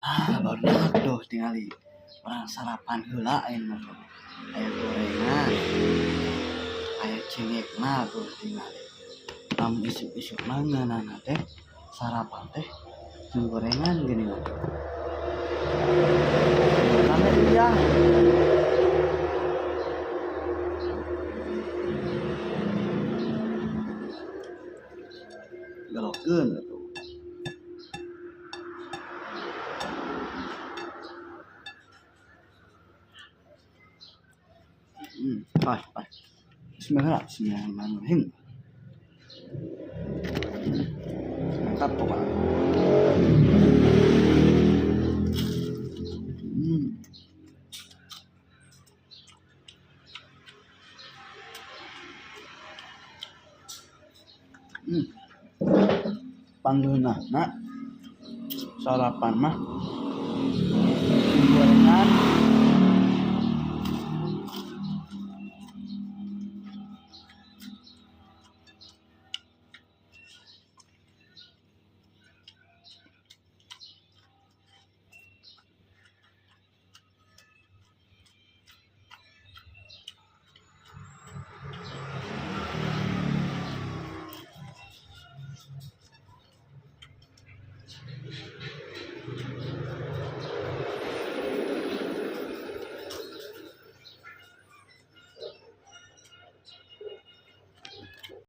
Ah, barudak tuh tingali. Urang sarapan heula ayeuna mah tuh. Aya gorengan. Aya cengekna tuh tingali. Lamun isuk-isuk mah ngeunahna teh sarapan teh jeung gorengan geuning mah. Rame dia. Gelokeun atuh. Pas, pas. Bismillah, bismillahirrahmanirrahim. Mantap pokoknya. Panggeunahna sarapan mah gorengan.